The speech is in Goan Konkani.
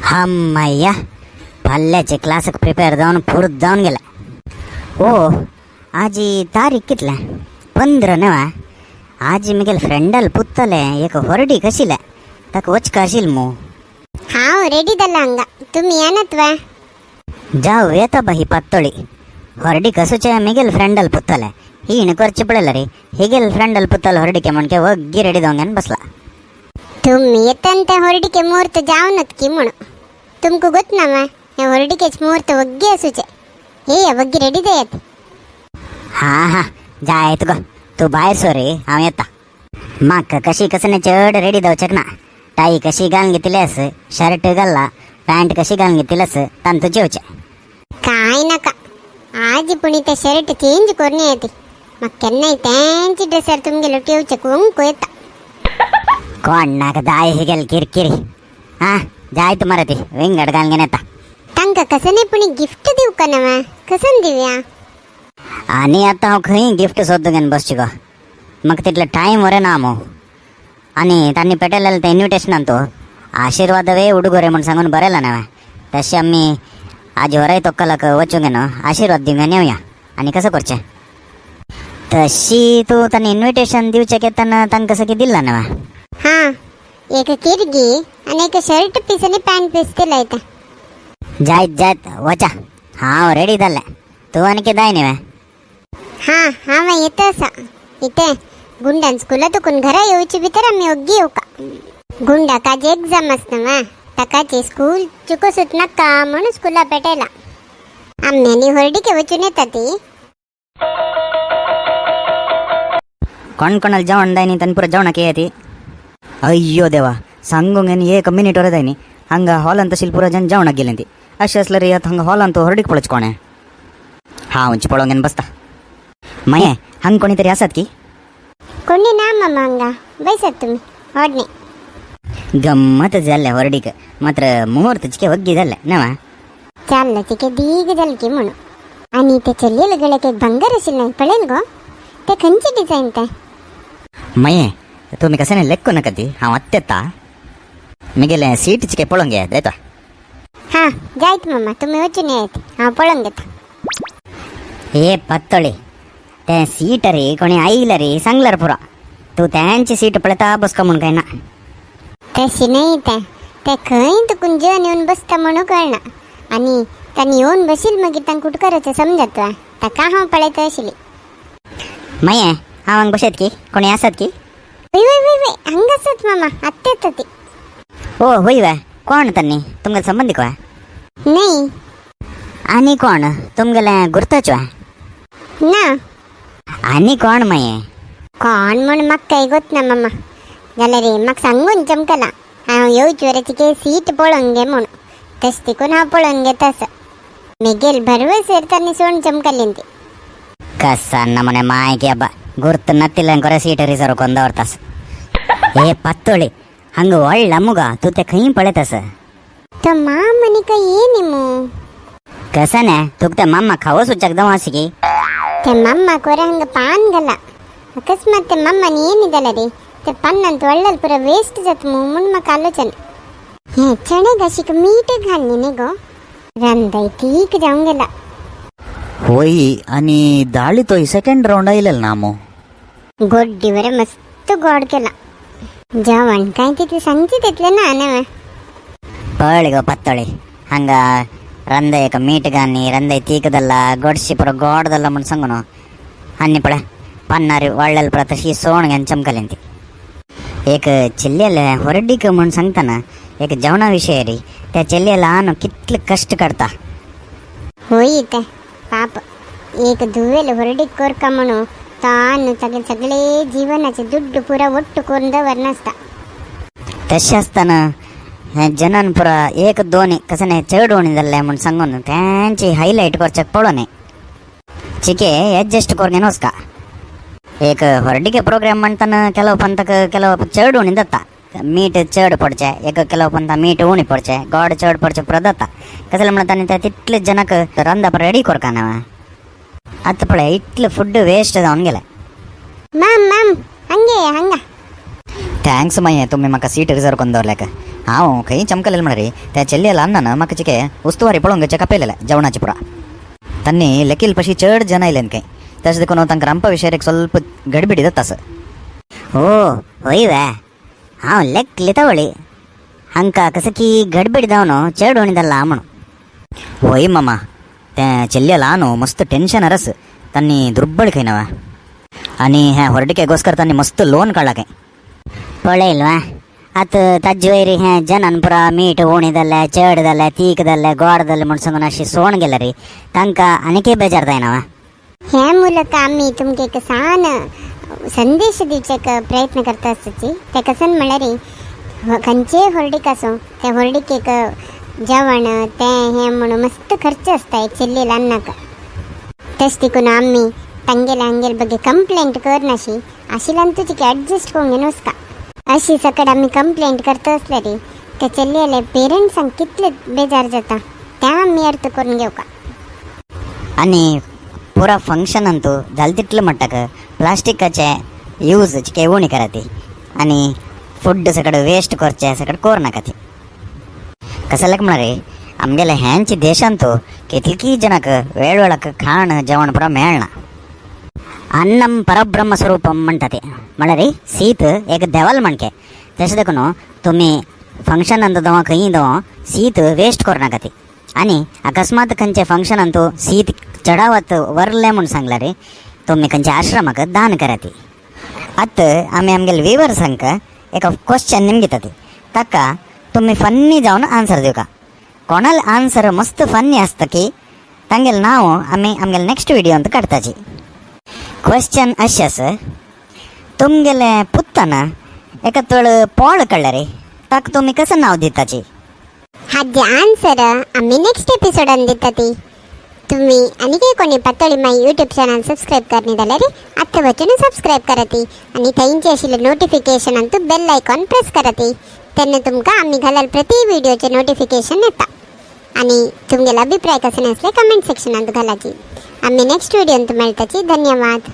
अम्मय्या फाल्याचे क्लासाक प्रिपेर जावन फुर्त जावन गेले. ओ आजी तारीख कितले? 15 न्हय? आजी म्हगेले फ्रेंडाल पुत्तले एक होरडी कशिले, ताका वचका आशिल्लें मू. हांव रेडी जालां हांगा, तुमी येनात वा? जाव येता बा. ही पातोळी होरडी कसुचे म्हगेले फ्रेंडाल पुत्तले ही करचे पडले रे. हिगेल फ्रेंडाल पुत्तले होरडिके म्हणके वग्गी रेडी जावन बसला. तुम्ही येतान ते होरडिके मुहूर्त जावनत की म्हणून तुमकां गोत ना मा, हे होरडिकेच मुहूर्त वग्गी आसूचे. हे या वग्गी रेडी जायात. हा हा, जायत गो, तू भायर सर रे, हांव येता. म्हाका कशी कसने चड रेडी जावचेक ना. टाई कशी घालून घेतली, शर्ट घालला, पॅन्ट कशी घालून घेतली, तांतू जेवचे. काय नाका, आजी पुणी ते शर्ट चेंज करून येते. मग केन्नाय तेंची ड्रेसार तुमगेलो ठेवचे कुंकू येता. कोण नाका जाय हिगेल किरकिरी. हा जाय तू मरे, ती विंगड घालून येता. तांकां कसं पुणी गिफ्ट दिवका ना वा? कसन दिवया? आनी आतां हांव खंय गिफ्ट सोदूं घेवन बसची गो? म्हाका तितलो टायम वरे ना मू. आनी तांणी पेटयलेलें तें इन्विटेशनान तो आशीर्वादवे उडुगोरे म्हूण सांगून बरयला न्हय. तशें आमी आज होराय तोक्कलाक वचूंक न्हू, आशीर्वाद दिवंक येवया. आनी कसं करचें? तशी तूं तांणी इन्विटेशन दिवचें केतना तांकां कसं की दिला न्हय? हा, एक किरगी आणि एक शर्ट पीस आणि पॅन्ट पीस दिला येता. जायत जायत, वचा, हांव रेडी जाल्लें. तूं आनी कितें जाय न्ही? हा, हांव येता आसा. इथे गुंडान स्कुला तुकून घरा येवचे भितर आमी ओग्गी येवका. गुंडाक आज एक्झाम आसता मा, ताकाची स्कूल चुकोसूत नाका म्हणून स्कुला पेटयला. आमी आनी होरडिके वचून येता ती. कोण कोणाला जेवण जायनी तांणी पुरो जेवणाक येती. अय्यो देवा, सांगूंक आनी एक मिनीट वर जायनी, हांगा हॉलांत तशील पुरो जन जेवणाक गेले ती. अशें आसल्यार आतां हांगा हॉलांत हॉर्डीक पळोवचें कोणें? हांव पळोवंक घेवन बसता. माये, हांगा कोणी तरी आसात की? कोणी ना मामा हांगा, बैसात तुमी होडणे. गम्मत जाल्लें होरडीक, मात्र मुहूर्त चिके वग्गी जाल्लें न्हय? चाललं चिके दीग जाल की म्हणून. आणि ते चलयेल गळ्याक एक भांगर आशिल्लें पळयल गो, ते खंयची डिझायन ते? माये, तुमी कशें लेक्को नाका ती, हांव आत्तां येता. मिगेलें सीट चिके पळोवंक घेयात येता. हा जायत मामा, तुमी वचून येत, हांव पळोवन घेता. हे पत्तोळी, ते सीट रे कोणी आयला रे सांगल्यार पुरो, तूं तेंची सीट पळयता बसको म्हूण काय ना. तशी नाही ते, ते खंय तुकून जेवन येवन बसता म्हणून कळना. आणि तांणी येवन बशील मागीर तांकां कुटकराचें समजत वा, ताका हांव पळयता आशिल्ली. माये, हांव हांगा बसत की कोणी आसात की? वय वय वय वय, हांगा आसात मामा, आत्ता येता ती. ओ होय वा, कोण तांणी? तुमगेले संबंदीक वा? नाही. आनी कोण? तुमगेले गुर्ताच वा? ना. आनी कोण माये? कोण म्हूण म्हाका काय गोत ना मामा. जाल्यार रे म्हाका सांगून चमकला, हांव येवचे वर तिके सीट पळोवन घे म्हूण. तशें तिकून हांव पळोवन घेता आसा. मेगेल भरवसर तांणी सोण चमकली ती. कसा नमने मायकी अब्बा, गुर्त नತ್ತಿಲ್ಲ ಕೊರೆ ಸೀಟ್ ರಿಸರ್ವ್ ಕೊಂದವರ್ತಾस. ए पत्तोळी, हंग व्हडला मुगा, तूं ते खंय पळयतास? तो मामनी काय ये मू. कसं ना, तुका ते मामा खावो सुचाक दव आसा की? ते मम्मा कोरे हंग पान घाला. अकस्मात ते मम्मानी येनी जाल्यार रे ते पन्नांत व्हडल्यार पुरो वेस्ट जाता मू म्हूण म्हाका आलोचन. हे चणे घाशीक मीठ घालनी न्ही गो, रांदाय तीक जावंक गेला. होय, आणि दाळी तो सेकंड राऊंड आयलेल ना मो. गोड्डी बरें मस्त गोड केला. जेवण काय तितलें सांगचे तितलें ना न्हय? पळय गो पत्तोळी, हांगा ರಂದಯಕ ಮೀಟ್ ಗಾನಿ ರಂದೈ ತೀಕದಲ್ಲ ಗೊಡ್ಸಿ ಪುರ ಗೋಡದಲ್ಲ म्हूण सांगू न्हू. आनी पळय पन्नारी वाळ्ळेल पळय, तशी सोण घेवन चमकली ती. एक चेल्ल्याले होरडीक म्हूण सांगतना एक जेवणा विशय रे, त्या चेल्ल्याला न्हू कितले कश्ट काडता. होय ते पाप, एक धुवेल होरडीक कोरका म्हणून तान तागे सगळे जीवनाचे दुड्ड पुरा ಒಟ್ಟು करून दवरनासता. तशें आसतना हें जनन पुरा एक दोन कसं नाही चड उणी जाल्लें म्हूण सांगून तेंची हायलायट करच्याक पळोवं चिके एडजस्ट करून वचका. एक होरडीके प्रोग्राम म्हणताना ಕೆಲವು पंतक ಕೆಲವು चड उणी जाता, मीठ चड पडचें, एक ಕೆಲವು पंत मीठ उणी पडचें, गोड चड पडचें पुरो जाता. कसलें म्हणटा तांणी ते तितले जनक रांदप रेडी करका ना. आतां पळय इतलें फूड वेस्ट जावन गेलें. माम माम, हंगे हंगा. Thanks माये, तुम्ही म्हाका सीट रिझर्व करून दवरल्याक. हांव खंय चमकलेलं म्हणरी त्या चेल्ल्याला अन्नान म्हाका चिके उस्तवारी पळोवंक कापेलेले जेवणाची पुरा. तांणी लेकील पशी चड जण आयलेन खंय, तशें देखून तांकां रांदपा विशयार एक स्वल्प गडबिडी जाता आसा. हो होय वे, हांव लेकले तवळी हांकां कसं की गडबडी जावन चड उणी जाल्ला म्हणून. होय मामा, ते चेल्ल्याला न्हू मस्त टेन्शन अरस, तांणी दुर्बळ खंय नवा आणि ह्या होरडिकेಗೋस्कर तांणी मस्त लोन काडला खंय. पळयलो आतां ताजे वयर हें जनान पुरा मीठ उणें जालें, चड जालें, तीख जालें, गोड जालें म्हूण सांगून अशें सोण गेलें रे, तांकां आनीकय बेजार जायना वा. ह्या ಮೂಲಕ आमी तुमकां एक सान संदेश दिवचेक प्रयत्न करता आसची. ते कसन म्हळ्यार खंयचेय होर्डीक आसूं, ते होर्डिकेक जेवण तें हें म्हणून मस्त खर्च आसता एक चेल्ली ल्हानाक. तशें देखून आमी तांगेले हांगेले ಬಗ್ಗೆ कंप्लेंट करनाशी आशिल्ल्यान तुजी ॲडजस्ट करून घेवन वचका. अशी सकट आमी कंप्लेंट करता आसल्यार त्या चेल्ल्याले पेरंट्सांक कितले बेजार जाता त्या आमी अर्थ करून घेवका. आनी पुरा फंक्शन अंतू जालें तितलें म्हणटाक प्लास्टिकाचे यूज चिके उणी कराती आनी फूड सकड वेस्ट करचे सकड कोर नाका. ती कसल्याक म्हणा रे, आमगेले ह्यांचे देशांतू कितलीं जनाक वेळ वेळाक खाण जेवण पुरा मेळना. अन्नम परब्रह्म स्वरूपम म्हणटा ते, म्हळ्यार शीत एक देवाल म्हणके. तशें देखून तुमी फंक्शन अंत दवा खंय दवा शीत वेस्ट करनाका ती. आनी अकस्मात खंयचे फंक्शन अंतू शीत चडावत वरलें म्हूण सांगल्यार रे तुमी खंयच्या आश्रमाक दान कराती. आतां आमी आमगेले व्यूवर्सांक एक क्वेश्चन निमगिता ती, ताका तुमी फन्नी जावन आन्सर दिवका. कोणाले आन्सर मस्त फन्नी आसता की तांगेलें नांव आमी आमगेले नेक्स्ट व्हिडियोंत काडताची. क्वेश्चन अशें आसा, तुमगेले पुत्तान एका तळ पोळ काडल्या रे, ताका तुमी कसं नांव दिताची? हाजे आन्सर आमी नेक्स्ट एपिसोडान दिता ती. तुम्ही आनी कोणी पातोळी माय यूट्यूब चॅनल सबस्क्राईब करनी जाल्यार आत्तां वचून सबस्क्राईब कराती आनी थंयचे आशिल्ले नोटिफिकेशन तूं बेल आयकॉन प्रेस कराती, तेन्ना तुमकां आमी घालल प्रति व्हिडिओचे नोटिफिकेशन येता. आनी तुमगेले अभिप्राय कशें आसले कमेंट सेक्शनांत घालाची. आमी नेक्स्ट व्हिडियोंत मेळटाची. धन्यवाद.